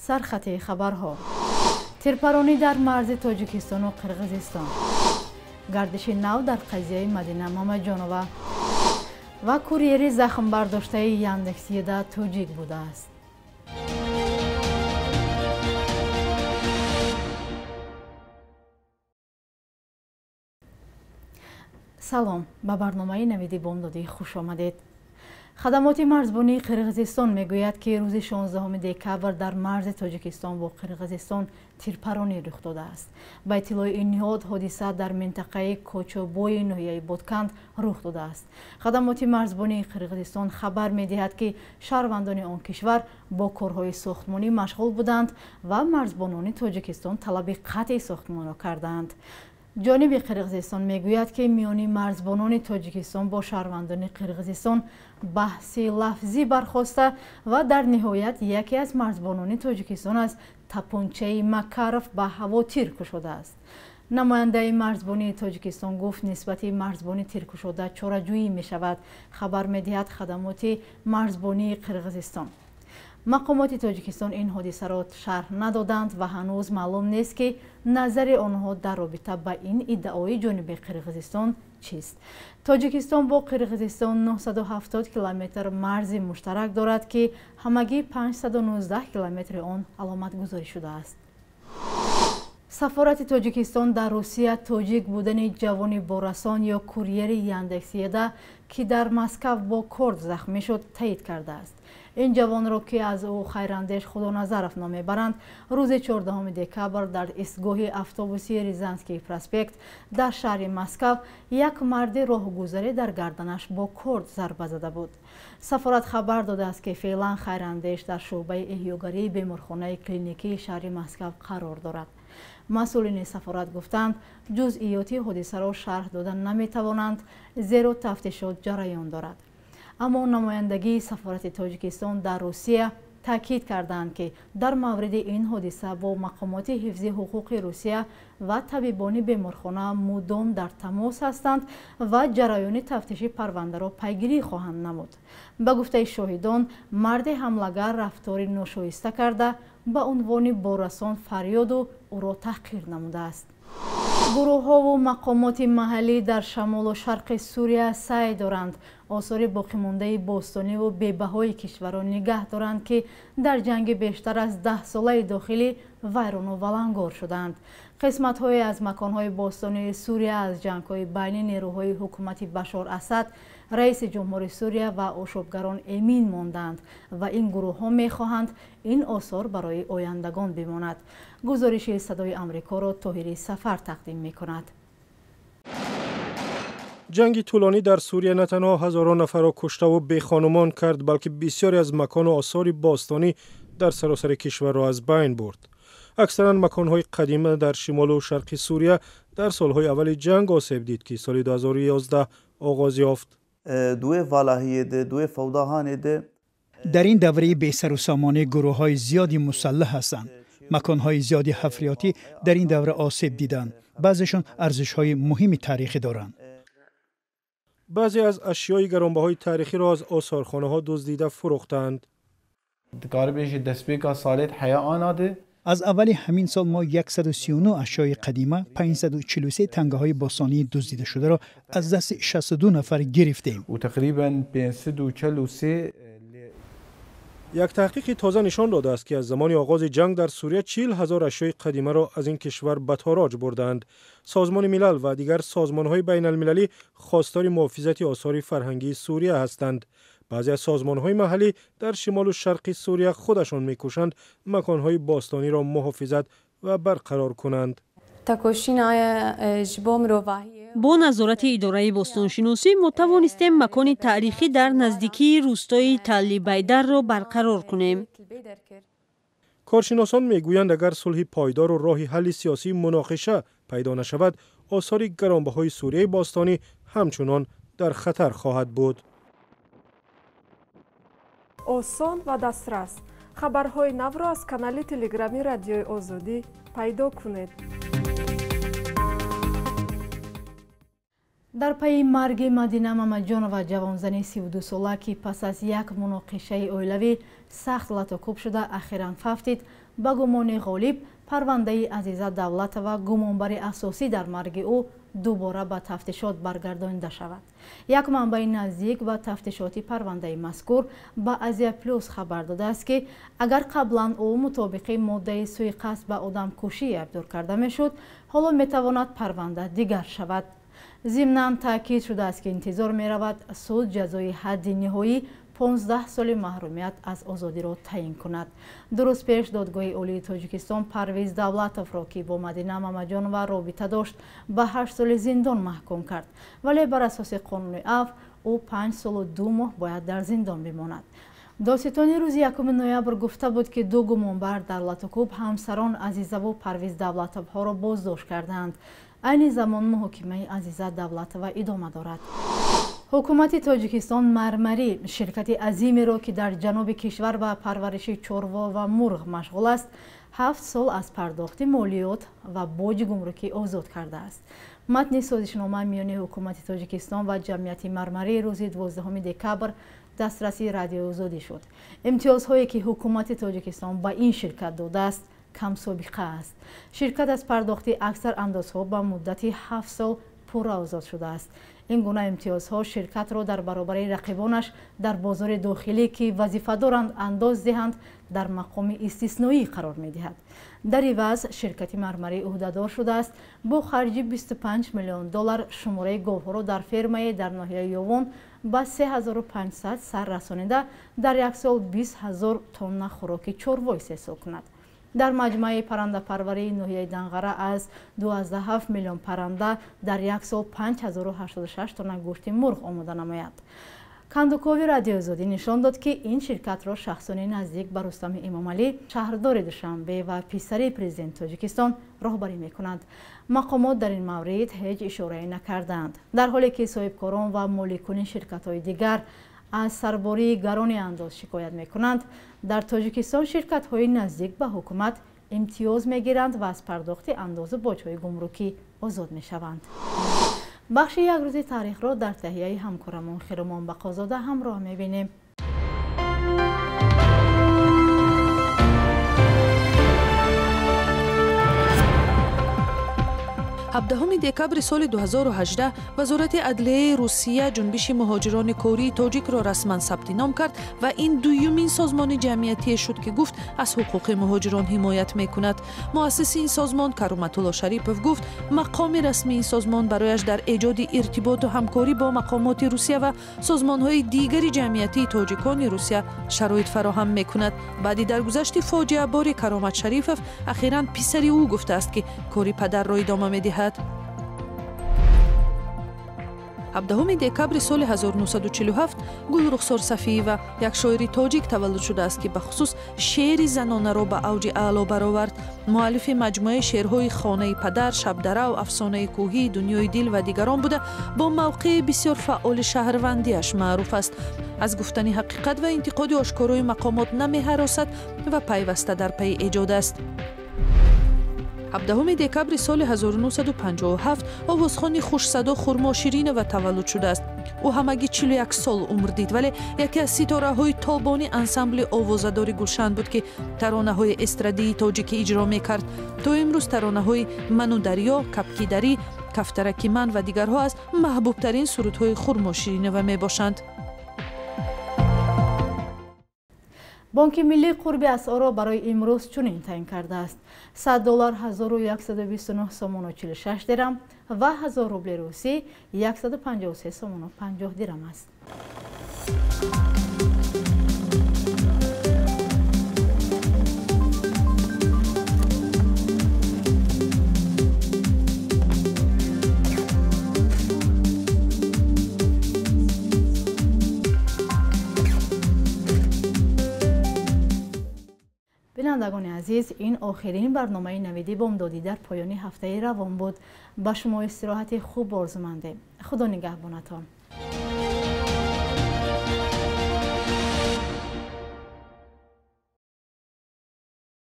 Сархати хабарҳо. Тирпаронӣ дар марзи Тоҷикистону Қирғизистон. Гардиши нав дар қазияи Мадина Мамаҷонова ва курьери захмбардоштаи Яндекс.Еда тоҷик будааст. Салом, ба барномаи Навиди Бомдодӣ хуш омадед. Хадамоти марзбонии Қирғизистон мегӯяд, ки рӯзи 16 декабр дар марзи Тоҷикистон бо Қирғизистон тирпаронӣ рух додааст. Ба иттилои ин ниҳод, ҳодиса дар минтақаи Кочобои ноҳияи Ботканд рух додааст. Хадамоти марзбонии Қирғизистон хабар медиҳад, ки шаҳрвандони он кишвар бо корҳои сохтмонӣ машғул буданд ва марзбонони Тоҷикистон талаби қатъи сохтмонро кардаанд. Ҷониби Қирғизистон мегӯяд, ки миёни марзбонони Тоҷикистон бо шаҳрвандони Қирғизистон баҳси лафзӣ бархоста ва дар ниҳоят яке аз марзбонони Тоҷикистон аз тапончаи Макаров ба ҳаво тир кушодааст. Намояндаи марзбонии Тоҷикистон гуфт, нисбати марзбони тиркушода чораҷӯӣ мешавад, хабар медиҳад хадамоти марзбонии Қирғизистон. Мақомоти Тоҷикистон ин ҳодисаро шарҳ надоданд ва ҳанӯз маълум нест, ки назари онҳо дар робита ба ин иддаои ҷониби Қирғизистон чист. Тоҷикистон бо Қирғизистон 970 километр марзи муштарак дорад, ки ҳамагӣ 519 километри он аломатгузорӣ шудааст. Сафорати Тоҷикистон дар Русия тоҷик будани ҷавони борасон ё курьери Яндекс.Еда, ки дар Москав бо корд захмӣ шуд, таъид кардааст. Ин ҷавонро, ки аз ӯ Хайрандеш Худоназаров ном мебаранд, рӯзи 14 декабр дар истгоҳи автобуси Рязанский проспект дар шаҳри Москав як марди роҳгузаре дар гарданаш бо корд зарба зада буд. Сафорат хабар додааст, ки феълан Хайрандеш дар шӯъбаи эҳёгарии беморхонаи клиникии шаҳри Москав қарор дорад. Масъулини сафорат гуфтанд, ҷузъиёти ҳодисаро шарҳ дода наметавонанд, зеро тафтишот ҷараён дорад. Аммо намояндагии сафорати Тоҷикистон дар Русия таъкид карданд, ки дар мавриди ин ҳодиса бо мақомоти ҳифзи ҳуқуқи Русия ва табибони беморхона мудом дар тамос ҳастанд ва ҷараёни тафтиши парвандаро пайгирӣ хоҳанд намуд. Ба гуфтаи шоҳидон, марди ҳамлагар рафтори ношоиста карда, ба унвони борасон фарёду ӯро таҳқир намудааст. Гурӯҳҳову мақомоти маҳаллӣ дар шамолу шарқи Сурия саъй доранд осори боқимондаи бостониву бебаҳои кишварро нигаҳ доранд, ки дар ҷанги бештар аз 10-солаи дохилӣ вайрону валангор шуданд. Қисматҳое аз маконҳои бостонии Сурия аз ҷангҳои байни нерӯҳои ҳукумати Башор Асад, раиси ҷумҳури Сурия ва ошӯбгарон эмин монданд ва ин гурӯҳҳо мехоҳанд ин осор барои ояндагон бимонад. Гузориши Садои Амрикоро Тоҳири Сафар тақдим мекунад. Ҷанги тӯлонӣ дар Сурия на танҳо ҳазорон нафарро куштаву бехонумон кард, балки бисёре аз макону осори бостонӣ дар саросари кишварро аз байн бурд. Аксаран маконҳои қадима дар шимолу шарқи Сурия дар солҳои аввали ҷанг осеб дид, ки соли 2011 оғоз ёфт. Дар ин давраи бесарусомонӣ гурӯҳҳои зиёди мусаллаҳ ҳастанд. Маконҳои зиёди ҳафриётӣ дар ин давра осеб диданд. Баъзешон арзишҳои муҳими таърихӣ доранд. Баъзе аз ашёи гаронбаҳои таърихиро аз осорхонаҳо дуздида фурӯхтанд. Аз аввали ҳамин сол мо 139 ашёи қадима, 543 тангаҳои бостонии дуздидашударо аз дасти 62 нафар гирифтем. Як таҳқиқи тоза нишон додааст, ки аз замони оғози ҷанг дар Сурия 40 000 ашёи қадимаро аз ин кишвар ба тороҷ бурдаанд. Созмони Милал ва дигар созмонҳои байналмилалӣ хостори муҳофизати осори фарҳангии Сурия ҳастанд. Баъзе аз созмонҳои маҳаллӣ дар шимолу шарқи Сурия худашон мекӯшанд маконҳои бостониро муҳофизат ва барқарор кунанд. Бо назорати идораи бостоншиносӣ мо тавонистем макони таърихӣ дар наздикии рӯстои Таллибайдарро барқарор кунем. Коршиносон мегӯянд, агар сулҳи пойдору роҳи ҳалли сиёсии муноқиша пайдо нашавад, осори гаронбаҳои Сурияи бостонӣ ҳамчунон дар хатар хоҳад буд. Осон ва дастрас хабарҳои навро аз канали телеграми Радиои Озодӣ пайдо кунед. Дар пайи марги Мадина Мамаҷонова, ҷавонзани 32-сола, ки пас аз як муноқишаи оилавӣ сахт латукӯб шуда ахиран фавтид, ба гумони ғолиб парвандаи Азиза Давлатова гумонбари асосӣ дар марги ӯ дубора ба тафтишот баргардонида шавад. Як манбаи наздик ба тафтишоти парвандаи мазкур ба Азия Плюс хабар додааст, ки агар қаблан ӯ мутобиқи моддаи суиқасд ба одамкушӣ айбдор карда мешуд, ҳоло метавонад парванда дигар шавад. Зимнан таъкид шудааст, ки интизор меравад суд ҷазои ҳадди ниҳоӣ 15 соли маҳрумият аз озодиро таъин кунад. Ду рӯз пеш Додгоҳи Олии Тоҷикистон Парвиз Давлатовро, ки бо Мадина Мамаҷонова робита дошт, ба 8 соли зиндон маҳкум кард, вале бар асоси қонуни афв ӯ 5 солу 2 моҳ бояд дар зиндон бимонад. Додситони рӯзи 1 ноябр гуфта буд, ки ду гумонбар дар латукӯб ҳамсарон Азизаву Парвиз Давлатовҳоро боздошт кардаанд. Айни замон муҳокимаи Азиза Давлатова идома дорад. Ҳукумати Тоҷикистон Мармарӣ, ширкати азимеро, ки дар ҷануби кишвар ба парвариши чорво ва мурғ машғул аст, 7 сол аз пардохти молиёт ва боҷи гумрукӣ озод кардааст. Матни созишнома миёни ҳукумати Тоҷикистон ва ҷамъияти Мармарӣ рӯзи 12 декабр дастраси Радиои Озодӣ шуд. Имтиёзҳое, ки ҳукумати Тоҷикистон ба ин ширкат додааст, камсобиқа аст. Ширкат аз пардохти аксар андозҳо ба муддати 7 сол пурра озод шудааст. Ин гуна имтиёзҳо ширкатро дар баробари рақибонаш дар бозори дохилӣ, ки вазифа доранд андоз диҳанд, дар мақоми истисноӣ қарор медиҳад. Дар иваз ширкати Мармарӣ ӯҳдадор шудааст бо харҷи 25 миллион доллар шумораи говҳоро дар фермае дар ноҳияи Ёвон ба 3500 сар расонида, дар як сол 20 000 тонна хӯроки чорво истеҳсол кунад. Дар маҷмӯаи паррандапарварии ноҳияи Данғара аз 2,7 миллион парранда дар як сол 5086 тонна гӯшти мурғ омода намояд. Кандукови Радиои Озодӣ нишон дод, ки ин ширкатро шахсони наздик ба Рустами Эмомалӣ, шаҳрдори Душанбе ва писари президенти Тоҷикистон роҳбарӣ мекунанд. Мақомот дар ин маврид ҳеҷ ишорае накарданд. Дар ҳоле ки соҳибкорон ва моликони ширкатҳои дигар аз сарбории гарони андоз шикоят мекунанд, дар Тоҷикистон ширкатҳои наздик ба ҳукумат имтиёз мегиранд ва аз пардохти андозу боҷҳои гумрукӣ озод мешаванд. Бахши як рӯзи таърихро дар таҳияи ҳамкорамон Хиромон Бақозода ҳамроҳ мебинем. 17 декабри соли 2018 Вазорати адлияи Русия ҷунбиши муҳоҷирони кории тоҷикро расман сабти ном кард ва ин дуюмин созмони ҷамъиятие шуд, ки гуфт аз ҳуқуқи муҳоҷирон ҳимоят мекунад. Муассиси ин созмон Кароматулло Шарипов гуфт, мақоми расмии ин созмон барояш дар эҷоди иртиботу ҳамкорӣ бо мақомоти Русия ва созмонҳои дигари ҷамъиятии тоҷикони Русия шароит фароҳам мекунад. Баъди даргузашти фоҷиабори Каромат Шарипов, ахиран писари ӯ гуфтааст, ки кори падарро идома медиҳад. 17 декабри соли 1947 Гулрухсор Сафиева, як шоири тоҷик таваллуд шудааст, ки бахусус шеъри занонаро ба авҷи аъло баровард. Муаллифи маҷмӯаи шеърҳои Хонаи падар, Шабдарав, Афсонаи кӯҳӣ, Дунёи дил ва дигарон буда, бо мавқеи бисёр фаъоли шаҳрвандиаш маъруф аст. Аз гуфтани ҳақиқат ва интиқоди ошкорои мақомот намеҳаросад ва пайваста дар пайи эҷод аст. 17 декабри соли 1957 овозхони хушсадо Хурмо Ширинова таваллуд шудааст. Ӯ ҳамагӣ 41 сол умр дид, вале яке аз ситораҳои тобони ансамбли овозадори Гулшан буд, ки таронаҳои эстрадии тоҷикӣ иҷро мекард. То имрӯз таронаҳои Ману дарё, Капкидарӣ, Кафтараки ман ва дигарҳо аз маҳбубтарин сурудҳои Хурмо Ширинова мебошанд. Бонки миллӣ қурби асъорро барои имрӯз чунин таъин кардааст: 100 доллар 1129 сомону 46 дирам ва 1000 рубли русӣ 153 сомону 50 дирам аст. Бинандагони азиз, ин охирин барномаи Навиди Бомдодӣ дар поёни ҳафтаи равон буд. Ба шумо истироҳати хуб орзумандем. Худо нигаҳбонатон.